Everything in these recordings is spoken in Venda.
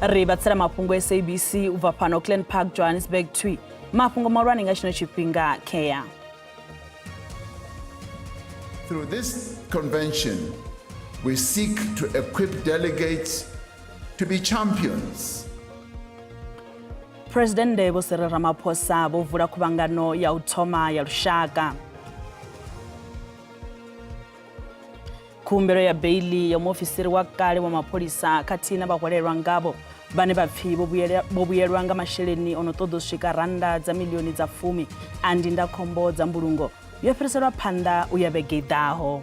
Ri vhatsela mafhungo SABC u bva fhano Glen Park, Johannesburg 2. Mafhungo mahulwane nga tshino tshifhinga kea. Through this convention, we seek to equip delegates to be champions. Presidennde Vho Cyril Ramaphosa vho vula khuvhangano ya u thoma ya lushaka. Khumbelo ya beiḽi ya muofisiri wa kale wa mapholisa khathihi na vhahwelelwa ngavho vhane vha pfi vho vhuyelwa nga masheleni o no ṱoḓa u swika rannda dza miḽioni dza fumi a ndindakhombo dza mbulungo yo fhiriselwa phanḓa u ya vhege i ḓaho.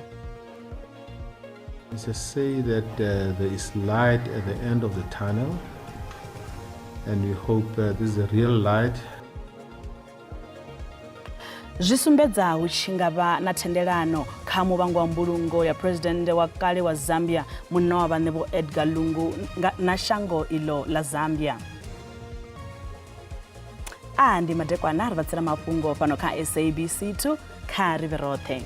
It's to say that there is light at the end of the tunnel, and we hope this is a real light. Zwi sumbedza hu tshi nga vha na thendelano kha muvhango wa mbulungo ya phuresidennde wa kale wa Zambia munna wa vhaṋe Vho Edgar Lungu na shango iḽo ḽa Zambia. A ndi madekwana ri vhatsela mafhungo fhano kha SABC 2 kha ri vhe roṱhe.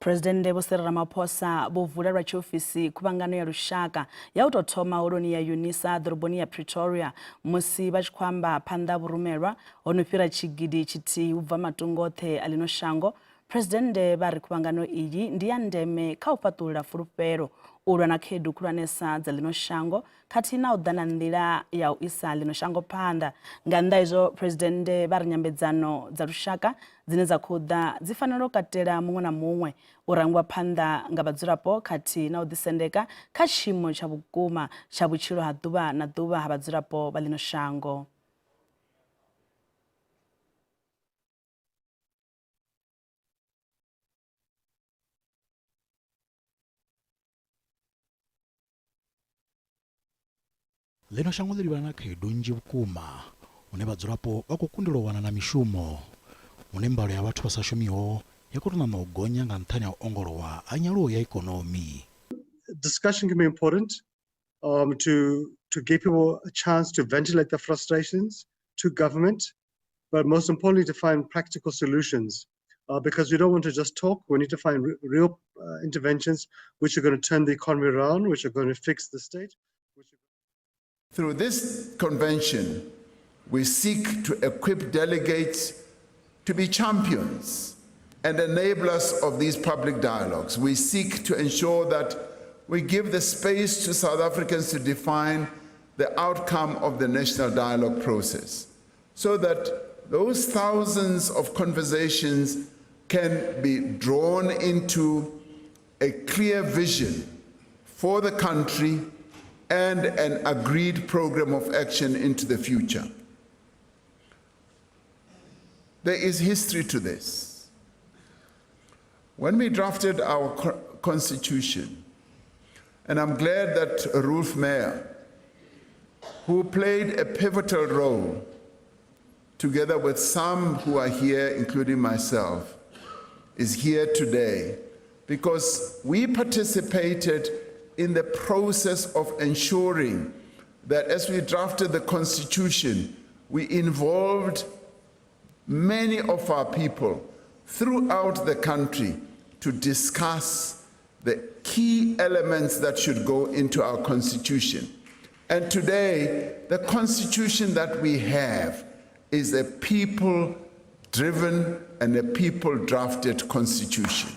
Phuresidennde Vho Cyril Ramaphosa vho vula lwa tshiofisi khuvhangano ya lushaka ya u tou thoma holoni ya UNISA ḓoroboni ya Pretoria musi vha tshi khou amba phanḓa vhurumelwa ho no fhira tshigidi tshithihi u bva matungo oṱhe a ḽino shango. Phuresidennde vha ri khuvhangano iyi ndi ya ndeme kha u fhaṱulula fulufhelo, u lwa na khaedu khulwanesa dza ḽino shango khathihi na u ḓa na nḓila ya u isa ḽino shango phanḓa. Nga nnḓa ha izwo, Phuresidennde vha ri nyambedzano dza lushaka dzine dza khou ḓa dzi fanela u katela muṅwe na muṅwe, u rangwa phanḓa nga vhadzulapo khathihi na u ḓisendeka kha tshiimo tsha vhukuma tsha vhutshilo ha ḓuvha na ḓuvha ha vhadzulapo vha ḽino shango. Ḽino shango ḽo livhana na khaedu nnzhi vhukuma hune vhadzulapo vha khou kundelwa u wana na mishumo, hune mbalo ya vhathu vha sa shumiho ya khou tou ṋaṋa u gonya nga nṱhani ha u ongolowa ha nyaluwo ya ikonomi. Discussion can be important to give people a chance to ventilate their frustrations to government, but most importantly to find practical solutions. Because we don't want to just talk, we need to find real interventions which are going to turn the economy around, which are going to fix the state. Through this convention, we seek to equip delegates to be champions and enablers of these public dialogues. We seek to ensure that we give the space to South Africans to define the outcome of the national dialogue process, so that those thousands of conversations can be drawn into a clear vision for the country and an agreed program of action into the future. There is history to this. When we drafted our constitution, and I'm glad that Roelf Meyer, who played a pivotal role together with some who are here, including myself, is here today because we participated in the process of ensuring that as we drafted the Constitution, we involved many of our people throughout the country to discuss the key elements that should go into our Constitution. And today, the Constitution that we have is a people-driven and a people-drafted Constitution.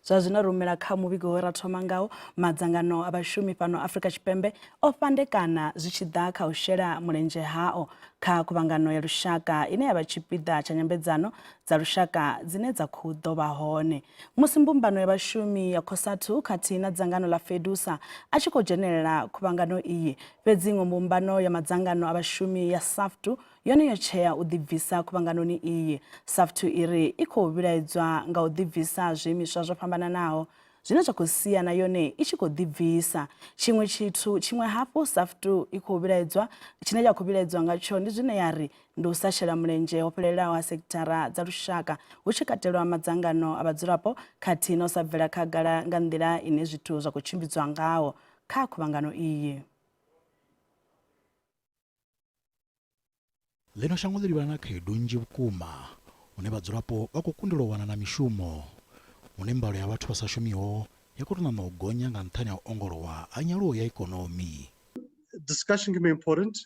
Zwa zwino ri humela kha muvhigo we ra thoma ngawo. Madzangano a vhashumi fhano Afrika Tshipembe o fhandekana zwi tshi ḓa kha u shela mulenzhe hao kha khuvhangano ya lushaka ine ya vha tshipiḓa tsha nyambedzano dza lushaka dzine dza khou ḓo vha hone. Musi mbumbano ya vhashumi ya COSATU khathihi na dzangano ḽa FEDUSA a tshi khou dzhenelela khuvhangano iyi, fhedzi iṅwe mbumbano ya madzangano a vhashumi ya SAFTU yone yo tshea u ḓibvisa khuvhanganoni iyi. SAFTU i ri i khou vhilaedzwa nga u ḓibvisa zwiimiswa zwo fhambananaho zwine zwa khou sia na yone i tshi khou ḓibvisa. Tshiṅwe tshithu tshiṅwe hafhu SAFTU i khou vhilaedzwa tshine ya khou vhilaedzwa ngatsho ndi zwine ya ri ndi u sa shela mulenzhe ho fhelelaho ha sekithara dza lushaka hu tshi katelwa madzangano a vhadzulapo khathihi na u sa bvela khagala nga nḓila ine zwithu zwa khou tshimbidzwa ngaho kha khuvhangano iyi. Ḽino shango ḽo livhana na khaedu nnzhi vhukuma hune vhadzulapo vha khou kundelwa u wana na mishumo, hune mbalo ya vhathu vha sa shumiho ya khou tou ṋaṋa u gonya nga nṱhani ha u ongolowa ha nyaluwo ya ikonomi. Discussion can be important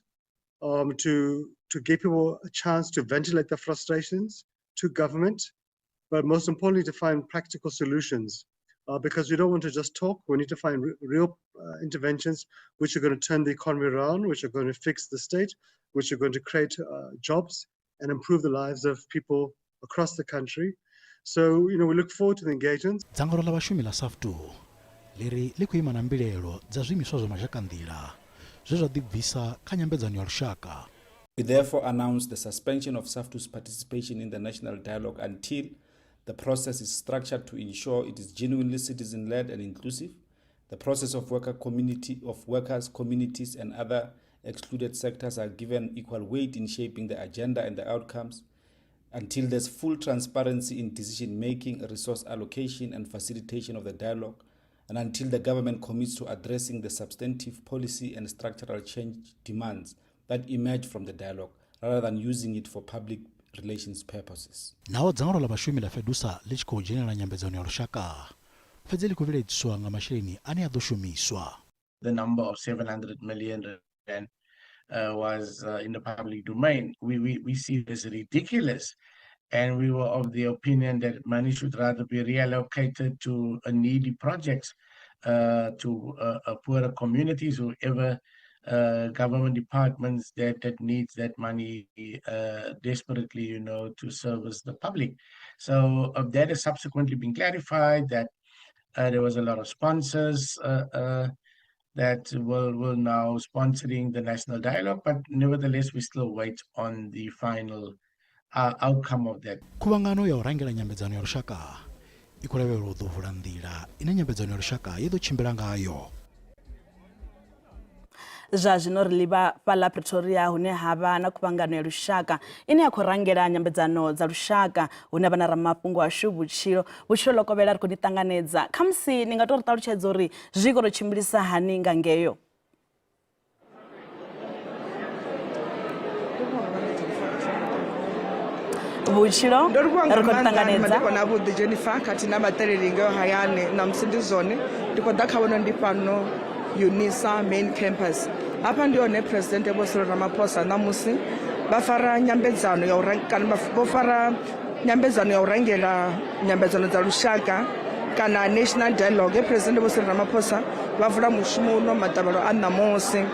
to give people a chance to ventilate their frustrations to government, but most importantly to find practical solutions, because we don't want to just talk. We need to find real interventions which are going to turn the economy around, which are going to fix the state, which are going to create jobs and improve the lives of people across the country. So, we look forward to the engagement. Dzangano ḽa vhashumi ḽa SAFTU ḽi ri ḽi khou ima na mbilaelo dza zwiimiswa zwa mazhakanḓila zwe zwa ḓibvisa kha nyambedzano ya lushaka. We therefore announce the suspension of SAFTU's participation in the national dialogue until the process is structured to ensure it is genuinely citizen-led and inclusive. The process of workers, communities, and other excluded sectors are given equal weight in shaping the agenda and the outcomes, until there's full transparency in decision-making, resource allocation, and facilitation of the dialogue, and until the government commits to addressing the substantive policy and structural change demands that emerge from the dialogue, rather than using it for public relations purposes. Naho dzangano ḽa vhashumi ḽa FEDUSA ḽi tshi khou dzhenela nyambedzano ya lushaka, fhedzi ḽi khou vhilaedziswa nga masheleni ane a ḓo shumiswa. The number of 700 million rand was in the public domain. We see it as ridiculous, and we were of the opinion that money should rather be reallocated to needy projects, to poorer communities, whoever government departments that needs that money desperately, to service the public. So that has subsequently been clarified, that there was a lot of sponsors that will now sponsoring the national dialogue, but nevertheless, we still wait on the final outcome of that. Khuvhangano ya u rangela nyambedzano ya lushaka i khou lavhelelwa u ḓo vula nḓila ine nyambedzano ya lushaka ya ḓo tshimbila ngayo. Zwa zwino ri livha fhaḽa Pretoria hune ha vha na khuvhangano ya lushaka ine ya khou rangela nyambedzano dza lushaka, hune ha vha na ramafhungo ashu Vhutshilo. Vhutshilo ḽo kovhela ri khou ni ṱanganedza. Khamusi ni nga tou ri ṱalutshedza uri zwi khou tou tshimbilisa hani nga ngeyo? Vhutshilo ndo livhuwa nga ri khou maanḓa, ṱanganedza. Madekwana avhuḓi Jennifer, khathihi na vhaṱaleli ngeo hayani. Ṋamusi ndi zwone ndi khou ḓa kha vhone, ndi fhano UNISA main campus. Hafha ndi hone President Vho Cyril Ramaphosa ṋamusi vha fara nyambedzano ya u kana vho fara nyambedzano ya u rangela nyambedzano dza lushaka kana national dialogue. He President Vho Cyril Ramaphosa vha vula mushumo uno maṱavhelo a ṋamusi.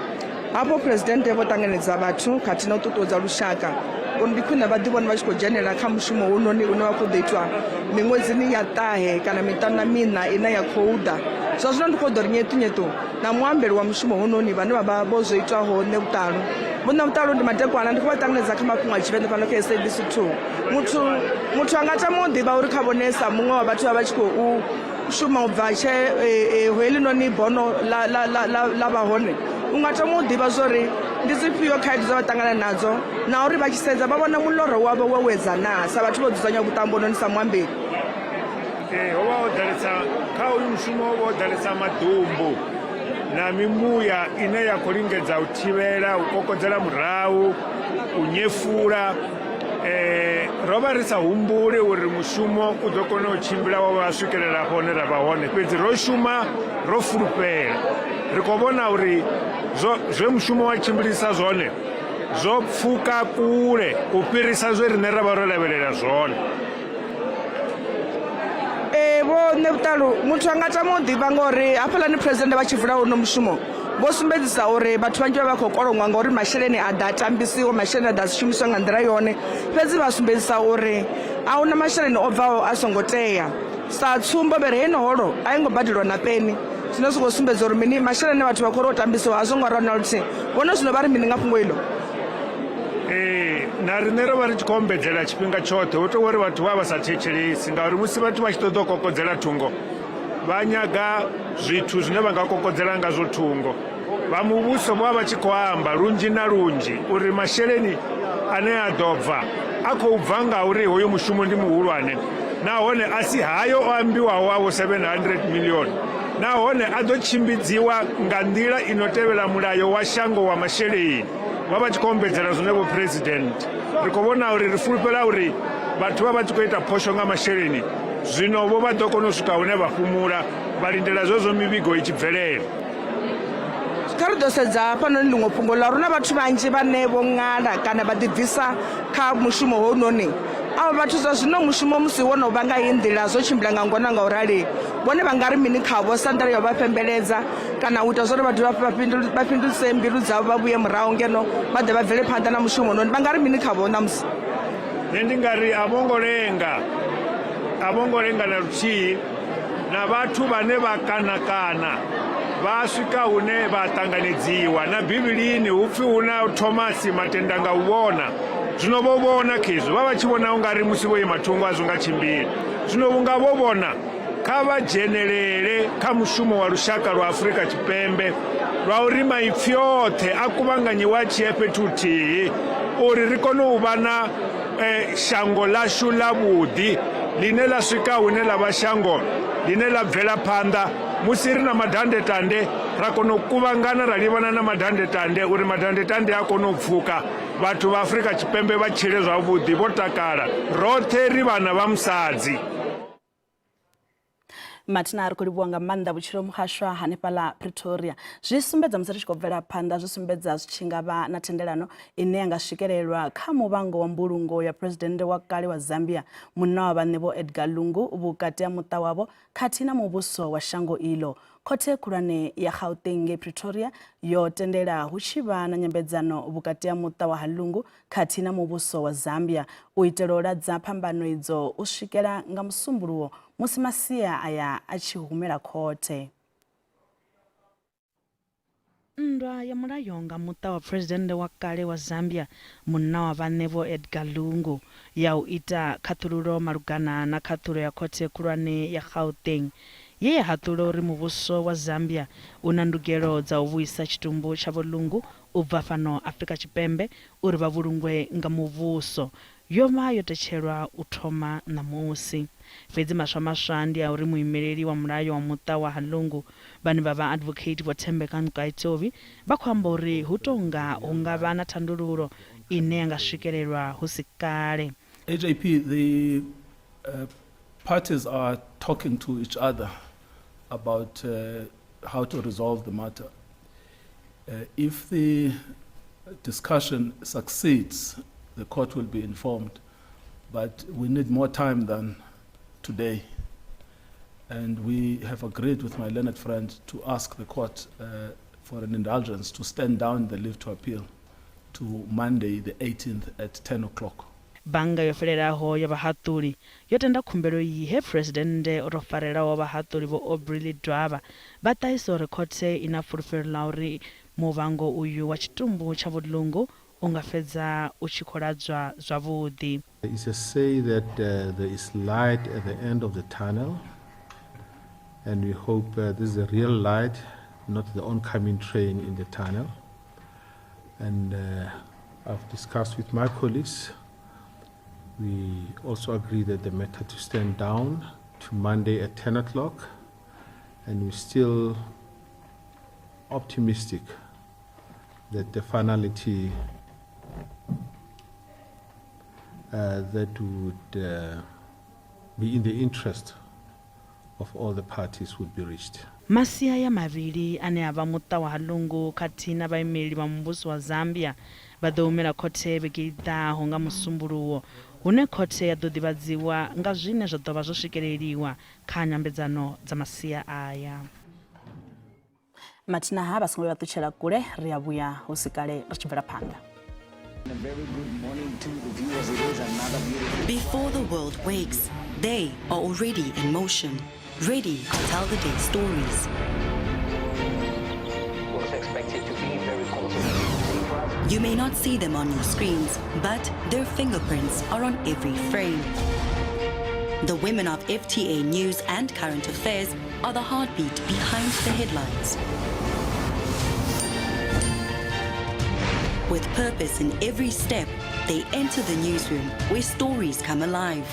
Hafho President vho ṱanganedza vhathu khathihi na u ṱuṱuwedza lushaka uri ndi khwine vha ḓivhone vha tshi khou dzhenela kha mushumo hunoni une wa khou ḓo itwa miṅwedzini ya ṱahe kana miṱanu na miṋa ine ya khou ḓa. Zwa zwino ndi khou ḓo ri nyeṱunyeṱu na muambeli wa mushumo hunoni vhane vha vha vho zwo itwaho Ṋevhuṱalu. Vho Ṋevhuṱalu, ndi madekwana, ndi khou vha ṱanganedza kha mafhungo a Tshivenḓa fhano kha SABC 2. Muthu a nga tama u ḓivha uri kha vhone sa muṅwe wa vhathu vha vha tshi khou shuma u bva tshe heḽinoni bono ḽa vha hone, u nga thoma u ḓivha zwori ndi dzifhio khaedu dza vha ṱangana nadzo, na uri vha tshi sedza vha vhona muloro wavho wo wedza naa sa vhathu vho dzudzanya vhuṱambononi sa muambeli. Ho vha ho ḓalesa kha uyu mushumo, ho vha ho ḓalesa maḓumbu na mimuya ine ya khou lingedza u thivhela, u kokodzela murahu, u nyefula. Ro vha ri sa humbuli uri mushumo u ḓo kona u tshimbila wa vha swikelela hafho hone ra vha hone, fhedzi ro shuma ro fulufhela. Ri khou vhona uri zwe mushumo wa tshimbilisa zwone zwo pfuka kule u fhirisa zwe riṋe ra vha ro lavhelela zwone. Vho Ṋevhuṱalu, muthu a nga tama u ḓivha ngori hafhaḽani President vha tshi vula uno mushumo vho sumbedzisa uri vhathu vhanzhi vha vha khou kolongwa ngori masheleni a ḓa tambisiwa, masheleni a ḓa si shumiswe nga nḓila yone, fhedzi vha sumbedzisa uri a huna masheleni o bvaho a songo tea. Sa tsumbo vha ri heino holo a i ngo badelwa na peni, zwine zwi khou sumbedza uri mini masheleni vhathu vha khou ri o tambisiwa a zwo ngo ralo na luthihi. Vhone zwino vha ri mini nga fhungo iḽo? Na riṋe ro vha ri tshi khou ombedzela tshifhinga tshoṱhe, hu tou uri vhathu vha vha sa thetshelesi, ngauri musi vhathu vha tshi ṱoḓa u kokodzela thungo vha nyaga zwithu zwine vha nga kokodzela ngazwo thungo. Vha muvhuso vho vha vha tshi khou amba lunzhi na lunzhi uri masheleni ane a ḓo bva a khou bva ngauri hoyu mushumo ndi muhulwane, nahone a si hayo o ambiwaho a vho 700 million, nahone a ḓo tshimbidziwa nga nḓila ino tevhela mulayo wa shango wa masheleni. Vha vha tshi khou ombedzela zwine vho president. Ri khou vhona uri ri fulufhela uri vhathu vha vha tshi khou ita phosho nga masheleni, zwino vho vha ḓo kona u swika hune vha fhumula vha lindela zwezwo mivhigo i tshi bvelela. Kha ri ḓo sedza hafhanoni ḽiṅwe fhungo ḽa uri hu na vhathu vhanzhi vhane vho ṅala kana vha ḓibvisa kha mushumo hounoni. Avho vhathu zwa zwino mushumo musi wo no vha nga heyi nḓila zwo tshimbila nga ngona nga u rali, vhone vha nga ri mini khavho sa nḓila ya u vha fhembeledza kana u ita zwa uri vha dovhe hafhu vha fhindulise mbilu dzavho vha vhuye murahu ngeno vha ḓe vha bvele phanḓa na mushumo hounoni, vha nga ri mini khavho ṋamusi? Nṋe ndi nga ri a vho ngo lenga, a vho ngo lenga na luthihi. Na vhathu vhane vha kanakana vha swika hune vha ṱanganedziwa. Na Bivhilini hu pfi hu na Thomasi matenda nga u vhona. Zwino vho vhona khezwi vha vha tshi vhona u nga ri musi vho ima thungo a zwi nga tshimbili. Zwino vhunga vho vhona, kha vha dzhenelele kha mushumo wa lushaka lwa Afrika Tshipembe lwa uri maipfi oṱhe a kuvhanganyiwe a tshi ya fhethu huthihi uri ri kone u vha na shango ḽashu ḽavhuḓi ḽine ḽa swika hune ḽa vha shango ḽine ḽa bvela phanḓa. Musi ri na madandetande ra kona u kuvhangana ra livhana na madandetande uri madandetande a kone u pfuka, vhathu vha Afrika Tshipembe vha tshile zwavhuḓi vho takala. Roṱhe ri vhana vha musadzi. Mathina, ri khou livhuwa nga maanḓa vhutshilo muhashwa hanefhaḽa Pretoria. Zwi sumbedza musi ri tshi khou bvela phanḓa, zwi sumbedza zwi tshi nga vha na thendelano ine ya nga swikelelwa kha muvhango wa mbulungo ya phuresidennde wa kale wa Zambia, munna wa vhaṋe Vho Edgar Lungu, vhukati ha muṱa wavho khathihi na muvhuso wa shango iḽo. Khothe khulwane ya Gauteng ngei Pretoria yo tendela hu tshi vha na nyambedzano vhukati ha muṱa wa ha Lungu khathihi na muvhuso wa Zambia u itela u ladza phambano idzo u swikela nga Musumbuluwo musi masia aya a tshi humela khothe. Nndwa ya mulayo nga muṱa wa phuresidennde wa kale wa Zambia, munna wa vhaṋe Vho Edgar Lungu, ya u ita khaṱhululo malugana na khaṱhulo ya Khothe Khulwane ya Gauteng ye ya haṱula uri muvhuso wa Zambia u na ndugelo dza u vhuisa tshitumbu tsha Vho Lungu u bva fhano Afrika Tshipembe uri vha vhulungwe nga muvhuso, yo vha yo tetshelwa u thoma ṋamusi. Fhedzi maswa maswa ndi a uri muimeleli wa mulayo wa muṱa wa ha Lungu, vhane vha vha Advocate Vho Thembeka Ngcukaitobi, vha khou amba uri hu tou nga hu nga vha na thandululo ine ya nga swikelelwa hu si kale. HAP, the parties are talking to each other about how to resolve the matter. If the discussion succeeds, the court will be informed, but we need more time than today. And we have agreed with my learned friend to ask the court for an indulgence to stand down the leave to appeal to Monday the 18th at 10 o'clock. Bannga yo fhelelaho ya vhahaṱuli yo tenda khumbelo iyi he Phresidennde o tou farelaho vhahaṱuli Vho Aubrey Ledwaba vha ṱahisa uri khothe i na fulufhelo ḽa uri muvhango uyu wa tshitumbu tsha Vho Lungu u nga fhedza u tshi khou ladzwa zwavhuḓi. It's a say that there is light at the end of the tunnel, and we hope this is a real light, not the oncoming train in the tunnel. And I've discussed with my colleagues. We also agree that the matter to stand down to Monday at 10 o'clock, and we're still optimistic that the finality that would be in the interest of all the parties would be reached. Masia aya mavhili ane a vha muṱa wa ha Lungu khathihi na vhaimeleli vha muvhuso wa Zambia vha ḓo humela khothe vhege i ḓaho nga Musumbuluwo hune khothe ya ḓo ḓivhadziwa nga zwine zwa ḓo vha zwo swikeleliwa kha nyambedzano dza masia aya. Mathina ha vha songo vha ṱutshela kule, ri a vhuya hu si kale ri tshi bvela phanḓa. Before the world wakes, they are already in motion, ready to tell the day's stories. You may not see them on your screens, but their fingerprints are on every frame. The women of FTA News and Current Affairs are the heartbeat behind the headlines. With purpose in every step, they enter the newsroom where stories come alive.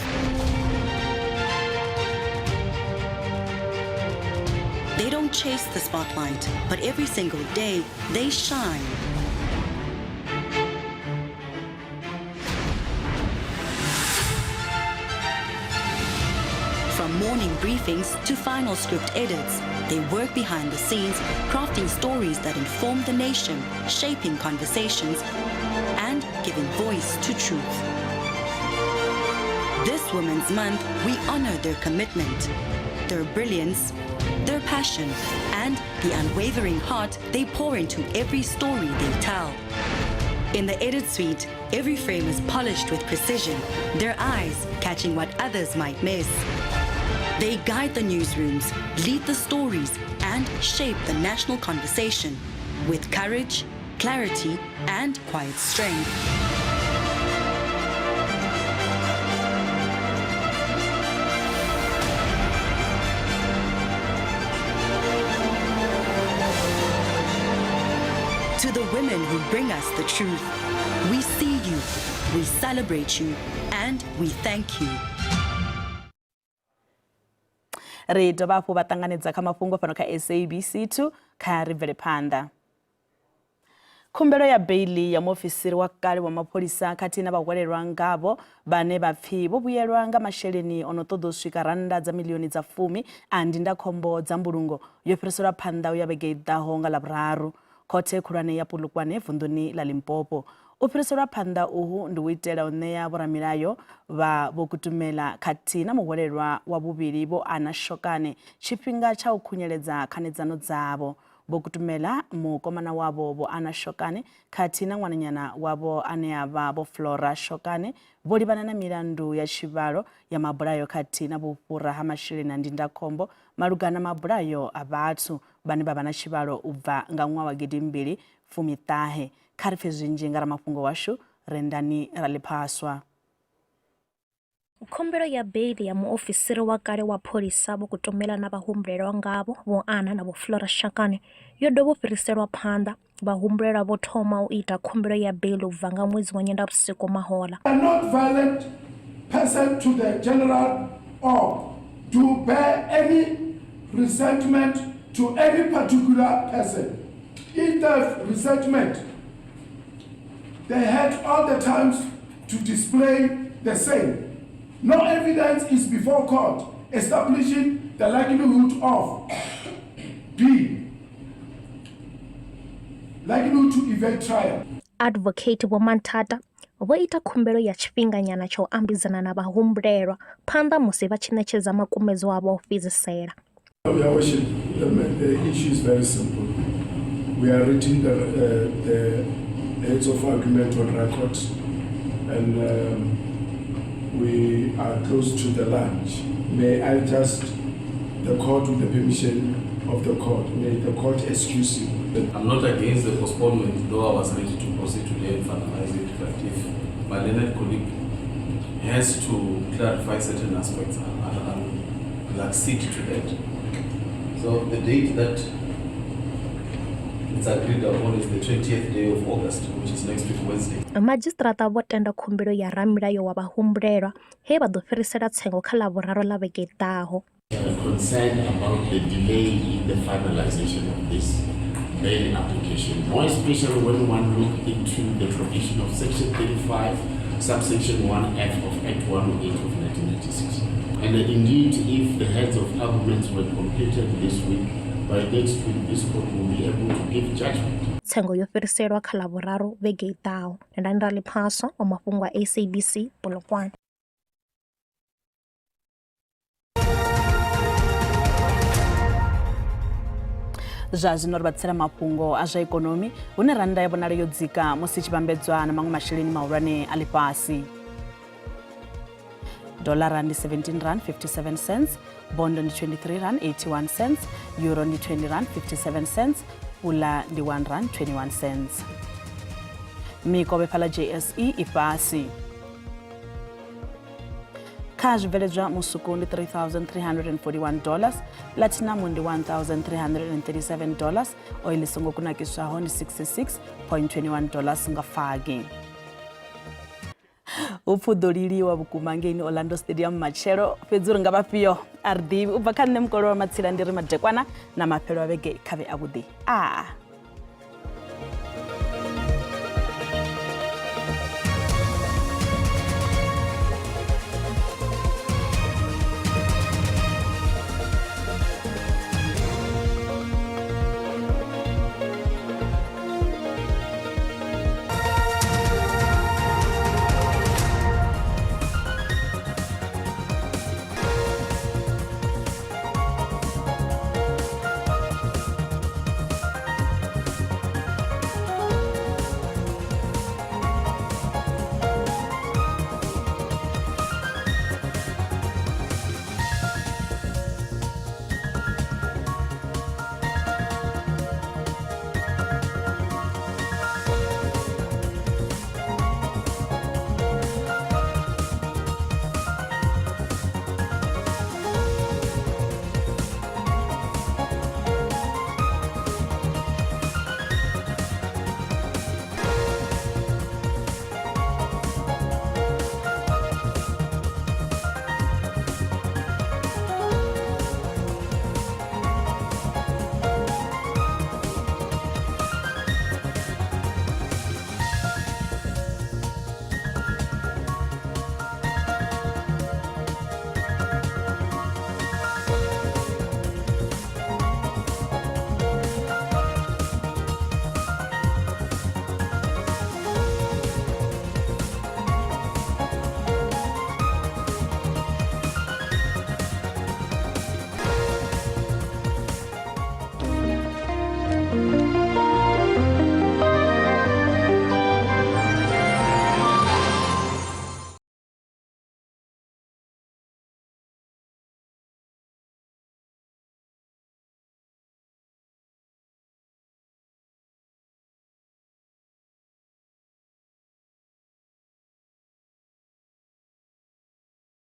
They don't chase the spotlight, but every single day they shine. From morning briefings to final script edits, they work behind the scenes, crafting stories that inform the nation, shaping conversations, and giving voice to truth. This Women's Month, we honor their commitment, their brilliance, their passion, and the unwavering heart they pour into every story they tell. In the edit suite, every frame is polished with precision, their eyes catching what others might miss. They guide the newsrooms, lead the stories, and shape the national conversation with courage, clarity, and quiet strength. To the women who bring us the truth, we see you, we celebrate you, and we thank you. Ri dovha hafhu vha ṱanganedza kha mafhungo fhano kha SABC 2 kha ri bvele phanḓa. Khumbelo ya beiḽi ya muofisiri wa kale wa mapholisa khathihi na vhahwelelwa ngavho vhane vha pfi vho vhuyelwa nga masheleni o no ṱoḓa u swika rannda dza miḽioni dza fumi a ndindakhombo dza mbulungo yo fhiriselwa phanḓa u ya vhege i ḓaho nga Ḽavhuraru Khothe Khulwane ya Polokwane vunḓuni ḽa Limpopo. U fhiriselwa phanḓa uhu ndi u itela u ṋea vhoramilayo vha Vho Kutumela khathihi na muhwelelwa wa vhuvhili Vho Anna Shokane tshifhinga tsha u khunyeledza khanedzano dzavho. Vho Kutumela, mukomana wavho Vho Anna Shokane khathihi na ṅwananyana wavho ane a vha Vho Flora Shokane vho livhana na milandu ya tshivhalo ya mabulayo khathihi na vhufhura ha masheleni a ndindakhombo malugana na mabulayo a vhathu vhane vha vha na tshivhalo u bva nga ṅwaha wa gidimbili fumiṱahe. Kha ri pfe zwinzhi nga ramafhungo washu Rendani Raliphaswa. Khumbelo ya beiḽi ya muofisiri wa kale wa pholisa Vho Kutumela na vhahumbulelwa ngavho Vho Anna na Vho Flora Shakane yo dovha u fhiriselwa phanḓa. Vhahumbulelwa vho thoma u ita khumbelo ya beiḽi u bva nga ṅwedzi wa Nyendavhusiku mahoḽa. A not violent person to the general or do bear any resentment to any particular person. If they have resentment, they had all the times to display the same. No evidence is before court establishing the likelihood of B. Likelihood to evade trial. Advocate Vho Manthata vho ita khumbelo ya tshifhinganyana tsha u ambedzana na vhahumbulelwa phanḓa musi vha tshi ṋetshedza makumedzwa avho a u fhedzisela. Your Worship, the, the issue is very simple. We are reading the, uh, the heads of argument on record and um, we are close to the lunch. May I just, the court with the permission of the court, may the court excuse you. I'm not against the postponement, though I was ready to proceed today and finalize it, but if my learned colleague has to clarify certain aspects, I'll accede to that. So the date that it's agreed upon is the 20th day of August, which is next week Wednesday. Madzhisiṱiraṱa vho tenda khumbelo ya ramilayo wa vhahumbulelwa he vha ḓo fhirisela tsengo kha Ḽavhuraru ḽa vhege i ḓaho. Concerned about the delay in the finalization of this bail application, more especially when one look into the provision of Section 35, subsection 1F of Act 108 of 1996. And indeed, if the heads of arguments were completed this week, by next week this court will be able to give judgment. Tsengo yo fhiriselwa kha Ḽavhuraru vhege i ḓaho. Rendani Raliphaso wa mafhungo a SABC, Polokwane. Zwa zwino ri vha tsela mafhungo a zwa ikonomi hune rannda ya vhonala yo dzika musi i tshi vhambedzwa na maṅwe masheleni mahulwane a ḽifhasi. Dollara ndi 17 rand 57 cents, bondo ndi 23 rand 81 cents, euro ndi 20 rand 57 cents, pula ndi 1 rand 21 cents. Mikovhe fhaḽa JSE i fhasi. Kha zwibveledzwa musuku ndi 3341 dollars, platinum ndi 1337 dollars, oil i songo kunakiswaho ndi 66.21 dollars nga fagi. Hu pfi u ḓo liliwa vhukuma ngeini Orlando Stadium matshelo, fhedzi uri nga vhafhio a ri ḓivhi. U bva kha nṋe Mukolo wa Matsila ndi ri madekwana na mafhelo a vhege kha vhe avhuḓi. A.